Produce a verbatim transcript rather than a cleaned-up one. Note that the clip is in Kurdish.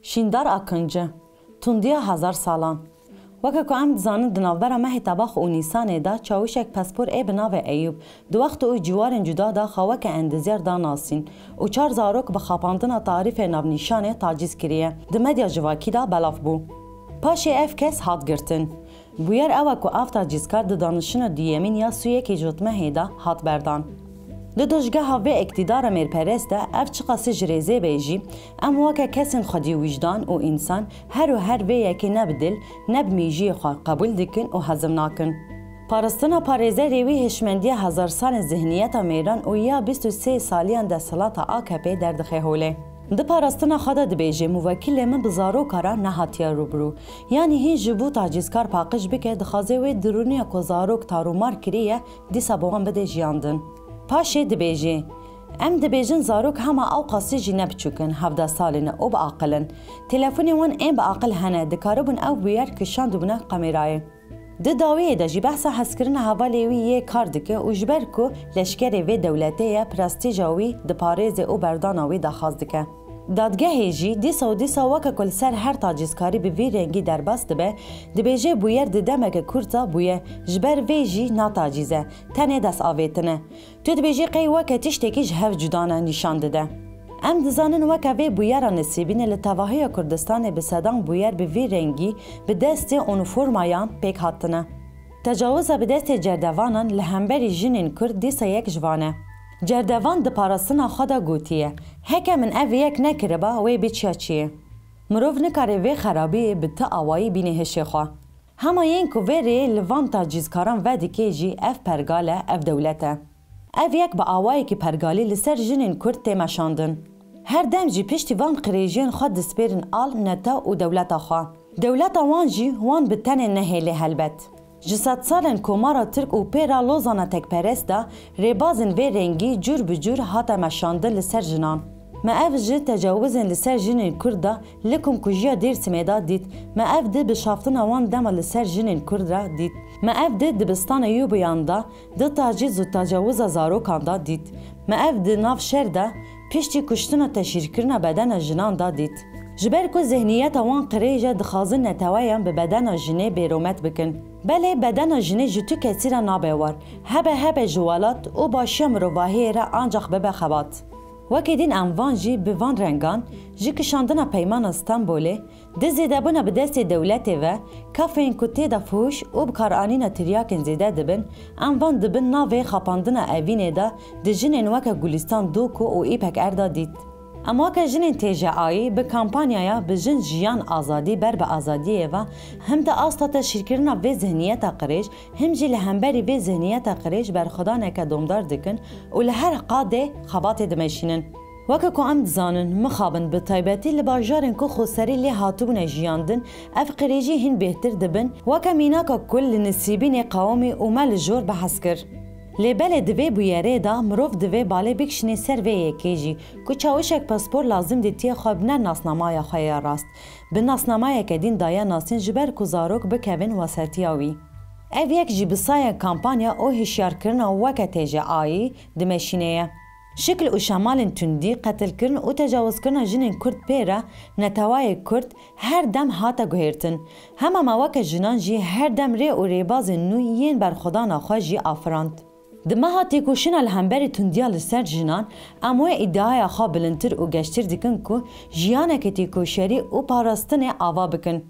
Şîndar Akinci, Tundiya Hezar Salan. Weke ku em dizanin, di navbera mehê Tebax û Nîsanê de çawişek pespor ê bi navê Eyûb di wext û ciwarên cuda de xwe weke endezyar da nasîn û çar zarok bi xapandina tarîfê navnîşanê tacîz kiriye, di medya civakî de belav bû. Paşê ev kes hat girtin. Bûyer ew e ku ev tacîzkar di danişina duyemîn ya sî û yekê Jotmehê de hat berdan. Di dojgeha vê îktîdara mêrperest de ev çiqasî ji rêzê be jî, em weke kesên xwedî wijdan û însan her û her vê yekê ne bi dil, ne bi mêjiyê xwe qebûl dikin û hezim nakin. Parastina parêzerê wî hişmendiya hezar salên zihniyeta mêran û ya bîst û sê saliyan desthilata A K P derdixe holê. Di parastina xwe de dibêje, muvekîlê min bi zaroka re nehatiye rûbirû. Yanî hîn ji bo tacîzkar paqij bike, dixwaze wê dirûniya ku zarok tarûmar kiriye, dîsa bi wan bide jiyandin. Paşê dibêje, em dibêjin zarok hema ewqasî jî ne biçûk in, hevdeh salî ne û bi aqil in. Telefonê wan ên bi aqil hene, dikaribûn ew bûyer kişandibûna kamêrayê. Di dawiyê de jî behsa hezkirina hevalê wî yê kar dike û ji ber ku leşkerê vê dewletê ye, prestîja wî diparêze û berdana wî daxwaz dike. Dadgehê jî dîsa û dîsa weke ku li ser her tacîzkarî bi vî rengî derbas dibe, dibêje bûyer di demeke kurt de bûye, ji ber vê jî natacîze, tenê dest avêtine. Tu dibêjî qey weke tiştekî ji hev cuda ne nîşan dide. Em dizanin weke vê bûyera nesîbîne li tevahiya Kurdistanê bi sedan bûyer bi vî rengî bi destê unîformayan pêk hatine. Tecawiza bi destê cerdevanan li hemberî jinên Kurd dîsa yek ji van e. Cerdevan di parastina xwe de gotiye, heke min ev yek nekiriba wê biçiya çiyê. Mirov nikare vê xerabiyê bi ti awayî bîne hişê xwe. Hema yên ku vê rêyê li van tacîzkaran vedike jî ev pergal e, ev dewlet e. Ev yek bi awayekî pergalî li ser jinên Kurd tê meşandin. Her dem jî piştî van qirêjiyên xwe dispêrin al, neta û dewleta xwe. Dewleta wan jî wan bi tenê nehêlê helbet. Ji sedsalên Komara Tirk û pê re Lozana tekperest de rêbazên vê rengî cûr bi cûr hate meşandin li ser jinan. Me ev ji tecawizên li ser jinên Kurd de li komkujiya Dêrsimê de dît. Me ev di bişaftina wan dema li ser jinên Kurd re dît. Me ev di dibistana Yubiyan de di tacîz û tecawiza zarokan de dît. Me ev di nav şer de piştî kuştina teşhîrkirina bedena jinan de dît. Ji ber ku zihniyeta wan qirêj e, dixwazin neteweyan bi bedena jinê bêromet bikin. Belê bedena jinê ji tu kesî re nabe war, hebe hebe ji welat û başiya mirovahiyê re ancax bibe xebat. Wekî din em van jî bi van rengan, ji kişandina Peymana Stenbolê, di zêdebûna bi destê dewletê ve, kafeyên ku tê de fuhuş û bikaranîna tiryakên zêde dibin, em van dibin navê xapandina evînê de di jinên weke Gulîstan Doko û Îpek Erda dît. Em weke jinên T J A'yî bi kampanyaya Bi Jin Jiyan Azadî Ber bi Azadiyê ve him di asta teşhîrkirina vê zihniyeta qirêj, him jî li hemberî vê zihniyeta qirêj berxwedaneke domdar dikin û li her qadê xebatê dimeşînin. Weke ku em dizanin, mixabin bi taybetî li bajarên ku xweserî lê hatibûne jiyandin, ev qirêjî hîn bêhtir dibin, weke mînaka ku li Nisîbînê qewimî û me li jor behs kir. Lê belê di vê bûyerê de mirov divê balê bikişînê ser vê yekê jî, ku çawişek paspor lazim dîtiye xwe bine nasnamaya xwe ya rast, bi nasnamayeke din daye nasîn ji ber ku zarok bikevin wesetiya wî. Ev yek jî bi saya kampanya û hişyarkirina weke T J A'yî dimeşîne ye. Şikil û şemalên tundî, qetilkirin û tecawizkirina jinên Kurd pê re netewayê Kurd her dem hate guhêrtin. Hema me weke jinan jî her dem rê û rêbazên nû yên berxwedana xwe jî afirand. Di meha têkoşîna li hemberî tundiya li ser jinan, em wê îdiaya xwe bilindtir û geştir dikin ku jiyaneke têkoşerî û parastinê ava bikin.